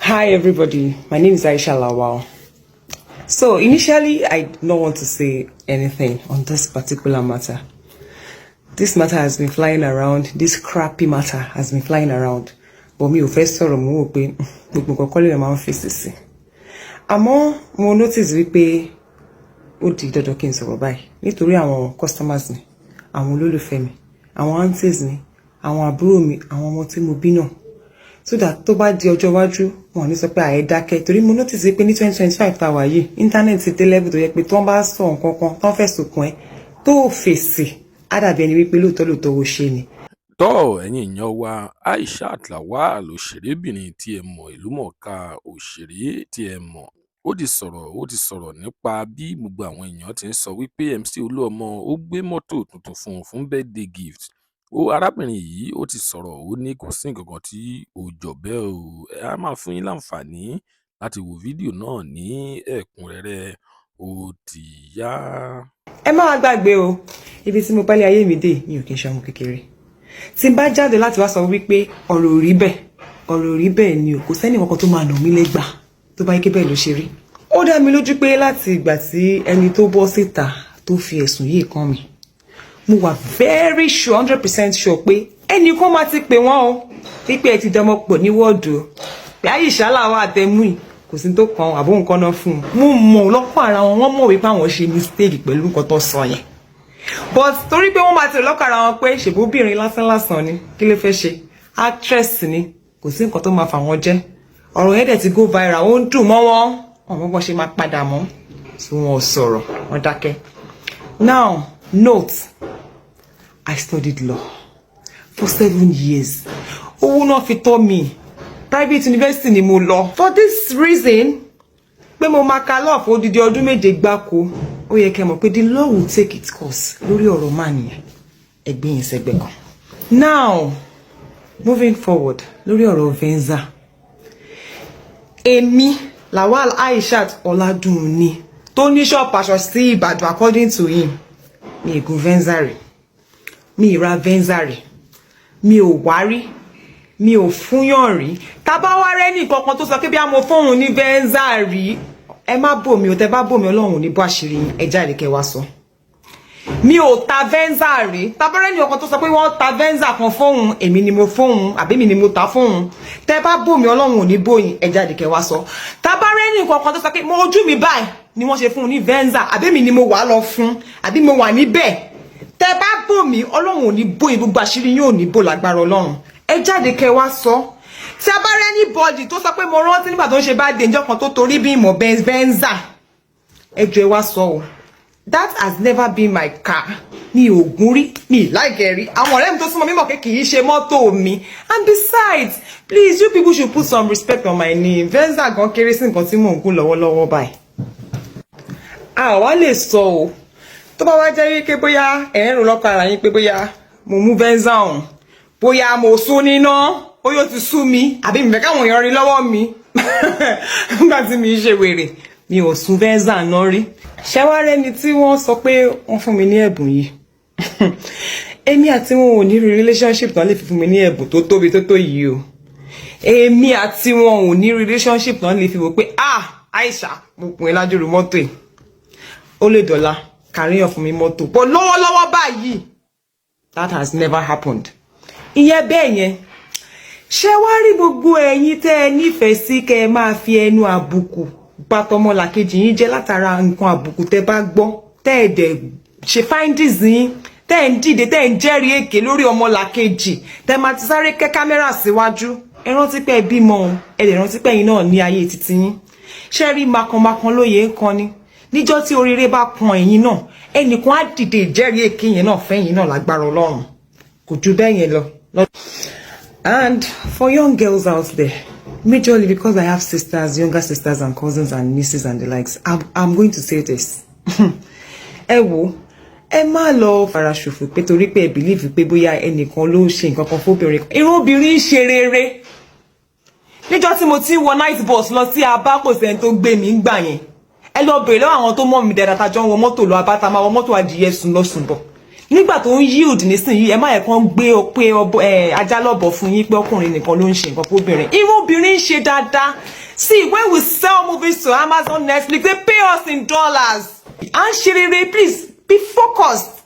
Hi everybody, my name is Aisha Lawal. So initially, I did not want to say anything on this particular matter. This matter has been flying around, this crappy matter has been flying around. But mi ò fẹ́ sọ̀rọ̀, mo wò pé gbogbo nǹkan kọ́ lèèyàn máa ń fèsì sí. Àmọ́ mo notice wípé ó di dandan kí n sọ̀rọ̀ báyìí nítorí àwọn customers mi, àwọn olólùfẹ́ mi, àwọn aunties mi, àwọn àbúrò mi, àwọn ọmọ tí mo bí náà, so that tó bá di ọjọ́ iwájú, wọn ò ní sọ pé àyè dákẹ́, torí mo notice pé ní 2025 tá a wà yìí, internet ti dé level tó yẹ pé tí wọ́n bá sọ nǹkan kan tó ń fẹ̀sùn kàn ẹ́, tó fèsì, á dàbí ẹni wípé lóòótọ́ lóòótọ́ ó ṣe ni. Tọ́, ẹ̀yin èèyàn wa, Aishat Lawal, òṣèrébìnrin tí ẹ mọ̀, ìlúmọ̀ọ́ká òṣèré tí ẹ mọ̀, ó ti sọ̀rọ̀. Ó ti sọ̀rọ̀ nípa bí gbogbo àwọn èèyàn ti ń sọ wípé MC Olúọmọ ó gbé mọ́tò tuntun fún un fún birthday gift. Ó arábìnrin yìí, ó ti sọ̀rọ̀, ó ní kò sí nǹkan kan tí ó jọ bẹ́ẹ̀ o. Ẹ á máa fún yín láǹfààní láti wo fídíò náà ní ẹ̀kúnrẹ́rẹ́. Ó ti yá. Ẹ má wá gbàgbé o, ibi tí mo pẹ́lẹ́ ayé mi dé, mi ò kí ń ṣe ọmọ kékeré. Tí n bá jáde láti wá sọ wípé ọ̀rọ̀ ò rí bẹ́ẹ̀, ọ̀rọ̀ ò rí bẹ́ẹ̀ ni o. Kò sẹ́ni kankan tó máa nà mí lẹ́gbàá tó bá yẹ kí bẹ́ẹ̀ ló ṣe rí. Ó dá mi lójú pé láti ìgbà tí ẹni tó bọ́ síta tó fi ẹ̀sùn yìí kàn mí, mo wà very sure, 100% sure pé ẹnì kan máa ti pè wọ́n o wípé ẹ ti dánmọ́ pọ̀ ní wọ́ọ̀dù o, pé Aisha làwọn àtẹ̀mú yìí, kò sí tó kàn àbó nǹkan náà fún un. Mo mọ̀ lọ́kàn ara wọn, wọ́n mọ̀ wípé àwọn ṣe mistake pẹ̀lú nǹkan tó sọ yẹn, but torí pé wọ́n máa ti lọ́kàn ara wọn pé ṣèbóbìnrin lásán lásán ni, kí ló fẹ́ ṣe, actress ni, kò sí nǹkan tó máa fà wọ́n jẹ́. Ọ̀rọ̀ yẹn dẹ̀ ti go viral, ó ń dùn mọ́ wọn, wọn mọ̀ bọ́n ṣe máa padà mọ́ tí wọn ò sọ̀rọ̀, wọ́n dákẹ́. Now note, I studied law for 7 years. Owó náà fi tọ́ mi, private university ni mo lọ. For this reason pé mo máa ka law fún odidi ọdún 7 gbáko, ó yẹ kẹ́ mọ̀ pé the law will take its course lórí ọ̀rọ̀ máa nìyẹn. Ẹgbẹ́ yẹn sẹ́gbẹ́ kan. Now, moving forward lórí ọ̀rọ̀ Venza, èmi Lawal Aishat Ọládùnní tó ní ṣọ́ọ̀pù aṣọ sí Ìbàdàn, according to him, mi ì gun Venza rí, mi ì ra Venza rí, mi ò wá rí, mi ò fúnyàn rí. Tábà wá rẹ́ nìkankan tó sọ pé bí a mo fóun ní Venza rí, ẹ má bò mí o. Tẹ bá bò mí, Ọlọ́run ò ní bó àṣírí yín. Ẹ jáde kẹ́ wá sọ. Mi ò ta Venza rí. Tábà rẹ́ nìkankan tó sọ pé wọ́n ta Venza kan fóun, èmi ni mo fóun àbí mi ni mo ta fóun, tẹ bá bò mí, Ọlọ́run ò ní bò yín. Ẹ jáde kẹ́ wá sọ. Tábà rẹ́ nìkankan tó sọ pé mo ojú mi báyìí ni wọ́n ṣe fún un ní Venza, àbí mi ni mo wà lọ fún, àbí mo wà níbẹ̀, tẹ bá bò mí, Ọlọ́run ò ní bò yín. Gbogbo àṣírí yín ò ní bò lágbára Ọlọ́run. Ẹ jáde kẹ́ wá sọ. Tí a bá rẹ́ anybody tó sọ pé mo rántí nígbà tó ń ṣe bá dé ìjọ kan tó torí bí ìmọ̀ Venza, ẹ jọ̀ọ́, ẹ wá sọ o. That has never been my car. Mi ò gún rí, mi láìkẹ́ rí. Àwọn ọ̀rẹ́ mi tó súnmọ́ mi mọ̀ pé kì í ṣe mọ́tò mi. And besides, please, you people should put some respect on my name. Venza gan kéré sí nǹkan tí mò ń gún lọ́wọ́lọ́wọ́ báyìí. A wá lè sọ o. Tó bá wá jẹ́ wípé bóyá ẹ̀ ń rò lọ́kàn ara yín pé bóyá mo mú Venza ọ̀hún, bóyá mo sún níná, bóyá ó ti sú mi, àbí mi fẹ́ káwọn èèyàn rí lọ́wọ́ mi nígbà tí mi ṣe wèrè, mi ò sún Venza náà rí. Ṣẹ́wárẹ́ tí wọ́n sọ pé wọ́n fún mi ní ẹ̀bùn yìí, èmi àti wọn ò ní relationship tán lè fi fún mi ní ẹ̀bùn tó tóbi tó tó yìí o. Èmi àti wọn ò ní relationship tán lè fi wò pé, "Ah, Aisha, mo pín in lájúrú mọ́tò yìí." Ó lè dọ̀la kàríyàn fún mi mọ́tò, but lọ́wọ́lọ́wọ́ báyìí, that has never happened. Ìyẹn bẹ́ẹ̀ yẹn. Ṣé wá rí gbogbo ẹ̀yin tẹ́ ẹ nífẹ̀ẹ́ sí kẹ́ ẹ máa fi ẹnu àbùkù bá tọmọlàkejì yín jẹ́ látara nǹkan àbùkù tẹ́ bá gbọ́, tẹ́ ẹ dẹ̀ ṣe findings yín, tẹ́ ẹ ń dìde, tẹ́ ẹ ń jẹ́rìí èké lórí ọmọlàkejì, tẹ́ máa ti sáré kẹ́ kámẹ́rà síwájú, ẹ rántí pé ẹ bímọ o. Ẹ lè rántí pé ẹ̀yin náà ní ayé títí yín. Ṣé rí makanmakan lóye ń kan ni? Níjọ́ tí oríire bá kan ẹ̀yin náà, ẹnìkan á dìde ìjẹ́rìí èké yẹn náà fẹ́yìn náà lágbára Ọlọ́run. Kò ju bẹ́ẹ̀ yẹn lọ. And for young girls out there, majorly because I have sisters, younger sisters and cousins and nieces and the likes, I'm going to say this. Ẹ wo, ẹ má lọ fara ṣòfò pé torí pé ẹ believe pé bóyá ẹnìkan ló ń ṣe nǹkan kan fóbìnrin kan. Irú obìnrin ń ṣe rere. Níjọ́ tí mo ti ń wọ night bus lọ sí Abá, kò sẹ́ni tó gbé mi ń gbà yẹn. Ẹ lọ bèrè lọ́wọ́ àwọn tó mọ̀ mí dáadáa, tá jọ ń wọ mọ́tò lọ Abá, tá máa wọ mọ́tò adìyẹ sùn lọ sùn bọ̀. Nígbà tó ń yield nísìnyí, ẹ má yẹ kán gbé pé ajá lọ́bọ̀ fún yín pé ọkùnrin nìkan ló ń ṣe nǹkan fóbìnrin. Irú obìnrin ń ṣe dáadáa. See, when we sell movies to Amazon, Netflix, they pay us in dollars. À ń ṣe rere, please be focused.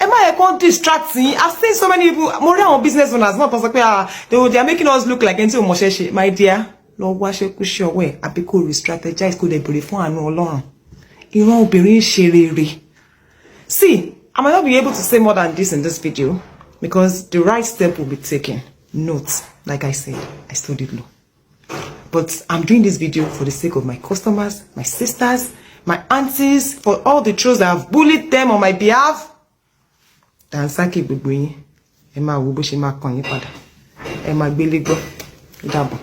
Ẹ má yẹ kó distract yín. I've seen so many people, mo rí àwọn business owners náà tó sọ pé, "Ah, they are making us look like ẹni tí ò mọṣẹ́ ṣe." My dear, lọ wáṣẹ́ kúṣẹ́ ọwọ́ ẹ̀ àbí kó re-strategize, kó lè béèrè fún àánú Ọlọ́run. Ìran obìnrin ń ṣe rere. See, I might not be able to say more than this in this video because the right step will be taken. Note, like I said, I studied law. But I'm doing this video for the sake of my customers, my sisters, my aunties, for all the trolls that have bullied them on my behalf. Dànsákì gbogbo yín, ẹ máa wo bó ṣe máa kàn yín padà. Ẹ máa gbélé gbọ́. Ó dàbọ̀.